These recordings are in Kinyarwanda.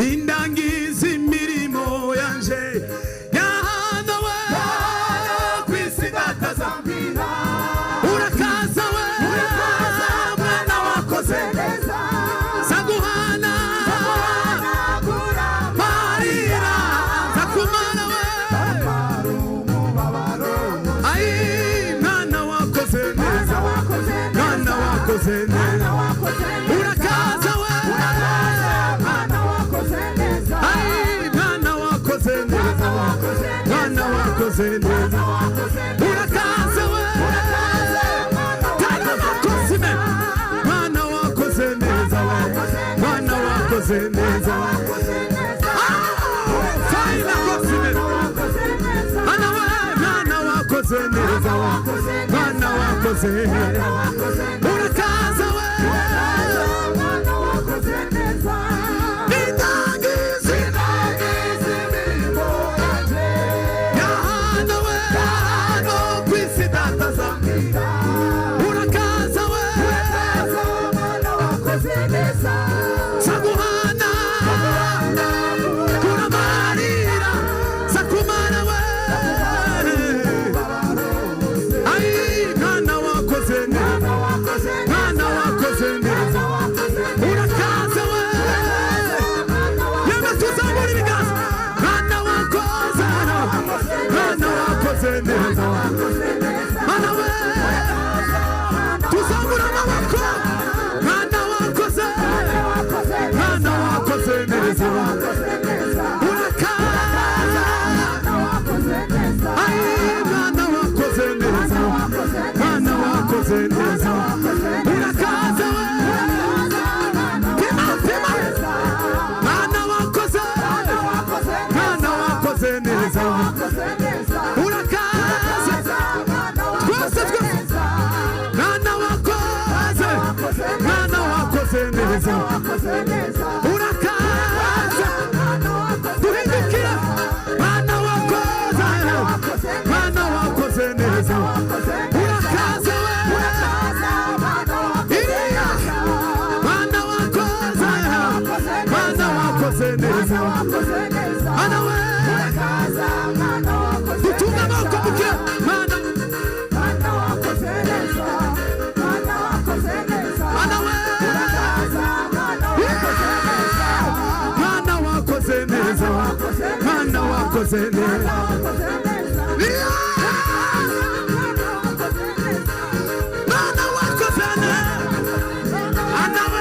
Nindangiza imirimo yanje yahano we ku isi datazambira. Urakaza we mwana wakoze neza. Saguhana Hanagura marira sakumana we umubabaro. Ai mwana wakoze neza. Mwana wakoze Mwana neza. wakoze neza. Mwana wakoze neza. Urakaza we. Mwana wakoze neza. Ai mwana wakoze neza. Mwana wakoze Mwana neza. wakoze neza. Mwana wakoze neza. Urakaza we. Mwana Tana makosime. Mwana wakoze neza we. Mwana wakoze neza. wakoze neza. Faina kosime. Wakoze neza. Ana we mwana wakoze neza we. Mwana wakoze. Wakoze neza. Urakaza we. Mwana wakoze neza. Nitangize Nagize imirimo yanjye. Yahana we no kwisi data zambira. Urakaza we. Mwana wakoze neza. Saguhana kuramarira sakumana we. Ai mwana wakoze neza. Wakoze Mwana wakoze neza. Urakaza we. Yemwe tuzamura ibiganza. Mwana wakoze. Mwana wakoze neza. Mwana we. Tuzamura amaboko. Mwana wakoze. Mwana wakoze neza. Urakaza. Ai mwana wakoze neza. Mwana wakoze neza. Urakaza we. Pima pima. Mwana wakoze. Mwana wakoze neza. Urakaza. Twese twese. Mwana wakoze. Mwana wakoze neza. Urakaza. Duhindukira. Mwana wakoze. Mwana wakoze neza. Urakaza we. Iriya. Mwana wakoze. Mwana wakoze neza. Ana we. Dutunge amaboko mukira. Mwana. Ana we. Mwana wakoze neza. Mwana wakoze neza. Yeah. Mwana wakoze neza. Ana we.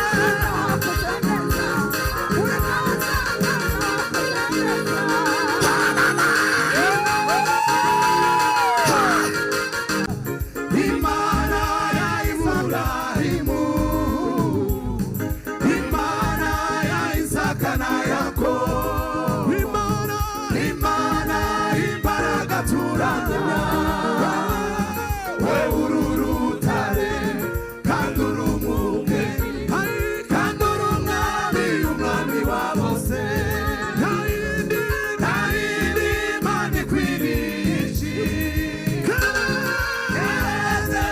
Imana ya Ibrahimu, Imana ya Isaka na Yakobo, Imana. Imana imbaraga turamya, we uri urutare kandi uri umwungeri, kandi uri umwami, umwami wa bose. Nta yindi. Nta yindi Mana ikwiriye ishimwe. Keretse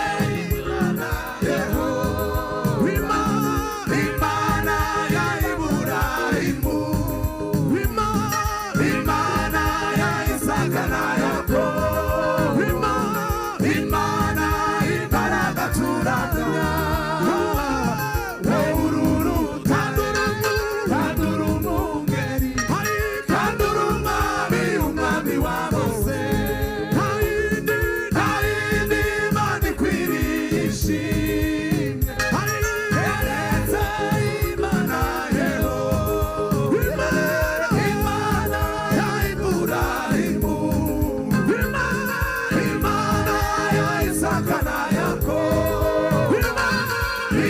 Imana Yehova. Imana. Imana ya Iburahimu, Imana. Imana ya Isaka na Yakobo, Imana. Imana imbaraga turamya, we uri urutare kandi uri umwungeri, kandi uri umwami, umwami wa bose. Nta yindi. Nta yindi Mana ikwiriye ishimwe. Keretse Imana Yehova. Imana ya Iburahimu, Imana ya Isaka na Yakobo,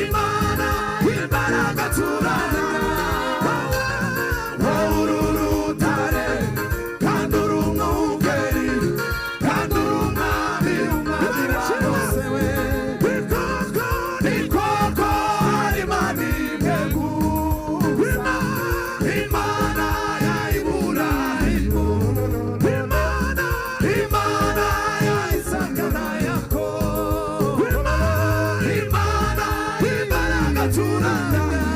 Imana imbaraga turamya, wowe uri urutare kandi uri umwungeri, kandi uri umwami, umwami wa bose we. Ni koko hari Imana imwe gusa, Imana ya Iburahimu, Imana ya Isaka na Yakobo, Imana imbaraga turamya.